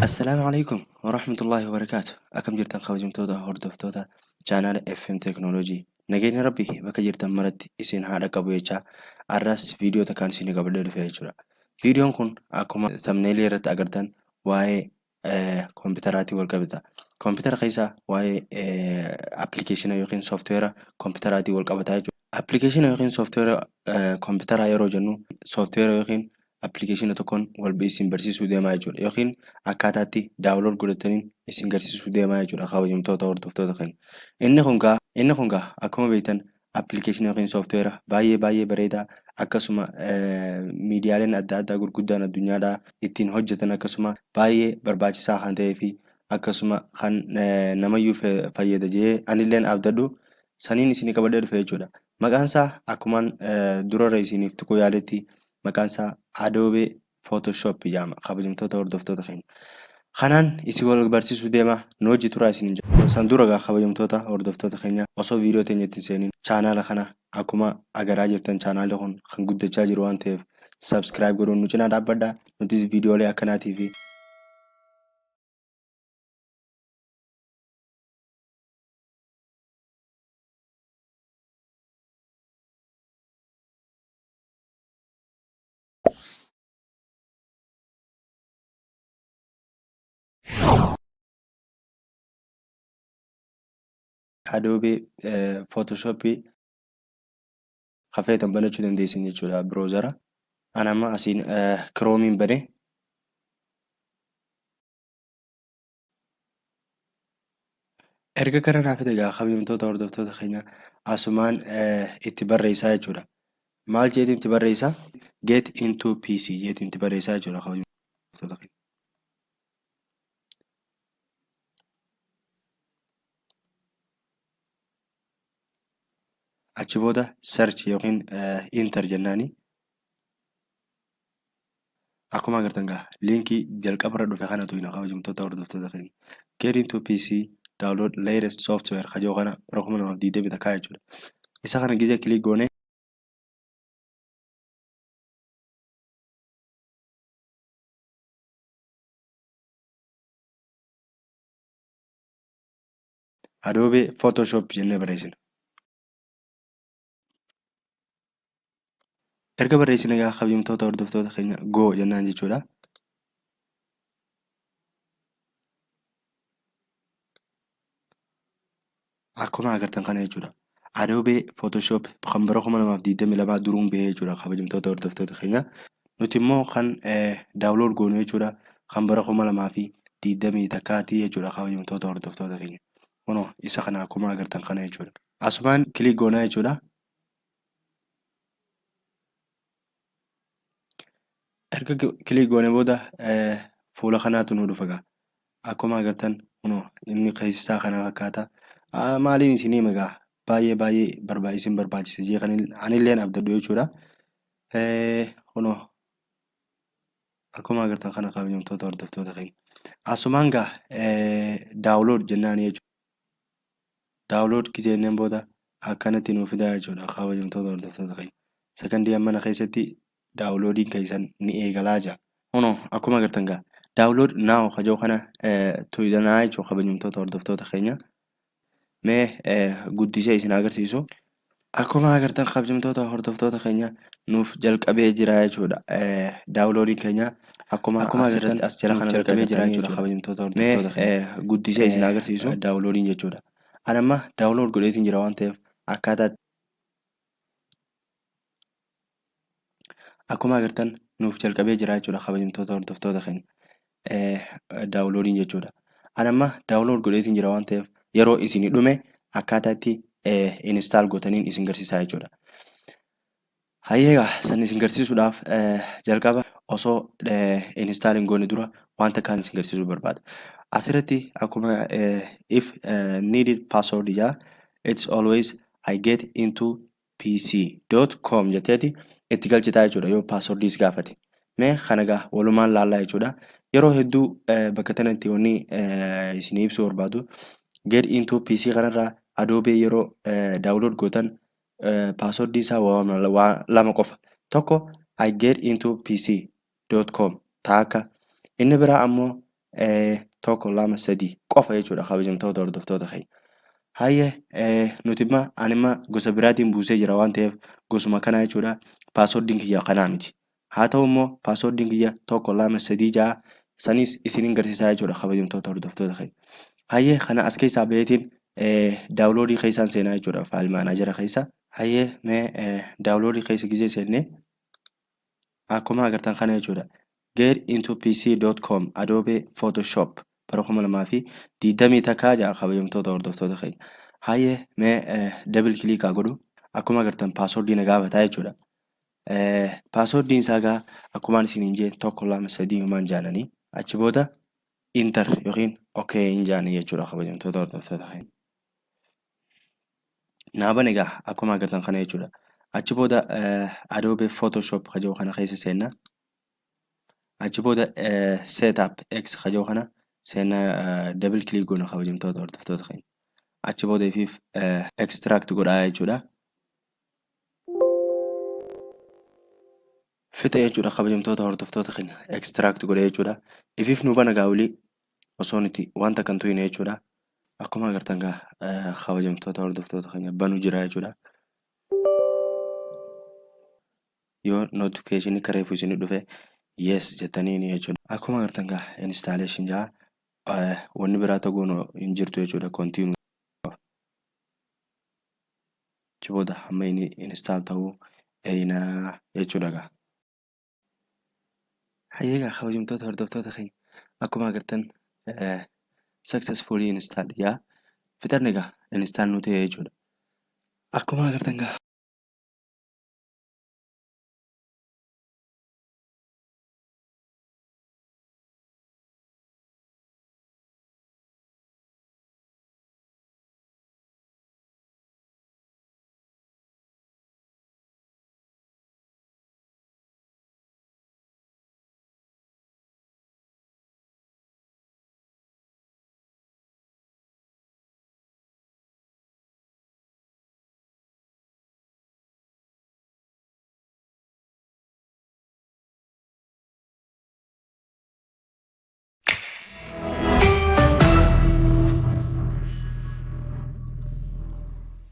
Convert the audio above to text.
Assalaamu alaikum warahmatullaahi wabarakaatu. Akkam jirtan kabajamtoota hordoftoota chaanaala FM Teekinooloojii. Nageenya Rabbii bakka jirtan maratti isin haa dhaqqabu jechaa har'as viidiyoo takkaan isinii qabadhee dhufe jechuudha. Viidiyoon kun akkuma thumbnail irratti agartan waa'ee kompiitaraatiin wal qabata. Kompiitara keessa waa'ee appilikeeshina yookiin sooftiweera kompiitaraatiin wal qabata jechuudha. Appilikeeshina yookiin sooftiweera kompiitaraa yeroo jennu sooftiweera yookiin appilikeeshina tokkoon wal isin barsiisuu deemaa jechuudha. Yookiin akkaataatti daawunlood godhataniin isin garsiisuu deemaa jechuudha kabajamtoota hordoftoota keenya. Inni kun gaa akkuma beektan appilikeeshina yookiin sooftiweera baay'ee baay'ee bareedaa, akkasuma miidiyaaleen adda addaa gurguddaan addunyaadhaa ittiin hojjetan, akkasuma baay'ee barbaachisaa kan ta'ee fi akkasuma kan namayyuu fayyada jedhee anilleen abdadhu saniin isinii qabadhee dhufe jechuudha. Maqaan isaa akkumaan durarra isiniif tuquu yaaletti maqaan isaa Adobe Photoshop jedhama, kabajamtoota hordoftoota keenya. Kanaan isin wal barsiisuu deema, nu hojii turaa isiniin jedha. San dura gaa kabajamtoota hordoftoota keenya, osoo viidiyoo teenya ittiin seeniin chaanaala kana akkuma agaraa jirtan chaanaalli kun kan guddachaa jiru waan ta'eef subscribe godhuun nu cinaa dhaabbadha. Nutis viidiyoolee akkanaatii fi Adobe Photoshop hafeetan banachuu dandeessan jechuudha browsera. Ani amma asiin Chrome'n bane. Erga kana naaf fide egaa kabajamtoota hordoftoota keenya, asumaan itti barreessaa jechuudha. Maal jeetiin itti barreessaa? Get into PC jeetiin itti barreessaa jechuudha kabajamtoota keenya. Achi booda search yookiin enter jennaani. Akkuma agartan gaa liinkii jalqabarra dhufe kanatu hin kabajamtoota hordoftoota keenya. Get into PC download latest software kajoo kana bara 2020 takkaa jechuudha. Isa kana gizee click goone Adobe Photoshop jennee barreessina. Erga barreessine egaa kabajamtoota hordoftoota keenya, go jennaan jechuudha. Akkuma agartan kana jechuudha. Adobe Photoshop kan bara 2022 duruun bahee jechuudha, kabajamtoota hordoftoota keenya. Nuti immoo kan download goonu jechuudha kan bara 2021ti jechuudha, kabajamtoota hordoftoota keenya. Kunoo isa kana akkuma agartan kana jechuudha. Asumaan click goonaa jechuudha. Erga click goone booda fuula kanaatu nu dhufa gaa. Akkuma agartan kunoo inni keessi isaa kana fakkaata. Maaliin isin hima gaa, baay'ee baay'ee isin barbaachisa jee kan anilleen abdadhu jechuudha. Kunoo akkuma agartan kana, kabajamtoota hordoftoota keenya. Asumaan gaa download jennaani jechuudha. Download gisee jenneen booda akkanatti nuu fidaa jechuudha, kabajamtoota hordoftoota keenya. Sakandii hammana keessatti downloadiin keessan ni eegalaa jira. Kunoo akkuma agartan gaa download now kajoo kana tuqxanaa jechuudha, kabajamtoota hordoftoota keenya. Mee guddisee isin agarsiisu. Akkuma agartan, kabajamtoota hordoftoota keenya, nuuf jalqabee jira jechuudha. Downloadiin keenya akkuma Akkuma agartan asirratti as jala nuuf kana jalqabee jira agartanii jechuudha, kabajamtoota Mee hordoftoota keenya. Guddisee isin agarsiisu downloadiin jechuudha. Ani amma download godheetiin jira waan ta'eef akkaataa akkuma agartan nuuf jalqabee jira jechuudha, kabajamtoota hordoftoota keenya. Downloadiin jechuudha. Ani amma download godheetiin jira waan ta'eef yeroo isin dhume akkaataa itti install gootaniin isin garsiisaa jechuudha. Hayyeegaa san isin garsiisuudhaaf jalqaba osoo install hin goone dura wanta kaan isin garsiisuu barbaada. Asirratti akkuma if needed password jaa, it's always I get into pc.com jetteeti itti galchitaa jechuudha yoo passwordii si gaafate. Mee kana gaa walumaan laallaa jechuudha. Yeroo hedduu bakka kanatti wanni isinii ibsuu barbaadu get into PC kanarraa Adobe yeroo download gootan passwordii isaa waa lama qofa. Tokko I get into pc.com taaka, inni biraa ammoo 1, 2, 3 qofa jechuudha kabajamtoota hordoftoota keenya. Hayyee, nuti immoo ani immoo gosa biraatiin buusee jira waan ta'eef gosuma kanaa jechuudha. Passwordiin kiyya kanaa miti. Haa ta'u immoo passwordiin kiyya 1, 2, 3, 6 sanis isiniin garsiisaa jechuudha kabajamtoota hordoftoota keenya. Hayyee, kana as keessaa baheetiin downloadii keessaan seenaa jechuudha file managera keessa. Hayyee, mee downloadii keessa gizee seennee akkuma agartan kana jechuudha. Getintopc.com Adobe Photoshop bara 2021 ja'a kabajamtoota hordoftoota keenya. Hayyee, mee double click haa godhu. Akkuma agartan passwordii na gaafataa jechuudha. Passwordiin isaa egaa akkumaan isiniin jee 1, 2, 3 humaan jaananii achi booda enter yookiin okay hin jaanii jechuudha kabajamtoota hordoftoota keenya. Naa bane egaa akkuma agartan kana jechuudha. Achi booda Adobe Photoshop kaja'u kana keessa seenna. Achi booda setup X kaja'u kana seenna, double click goona kabajamtoota hordoftoota keenya. Achi booda ifiif extract godhaa jechuudha. Fixe jechuudha kabajamtoota hordoftoota keenya, extract godhee jechuudha. Ifiif nu bana gaawulii osoo nuti wanta kan tuyne jechuudha. Akkuma agartan gaa kabajamtoota hordoftoota keenya banu jira jechuudha. Yoo notification kareefu isin dhufe yes jettanii jechuudha. Akkuma agartan gaa installation jaa, wanni biraa ta'uun hin jirtu jechuudha, continue. Achi booda hamma inni install ta'uu eeynaa jechuudha gaa. Hayyee gaa kabajamtoota hordoftoota keenya, akkuma agartan successfully install yaa fixanne gaa, install nu ta'e jechuudha. Akkuma agartan gaa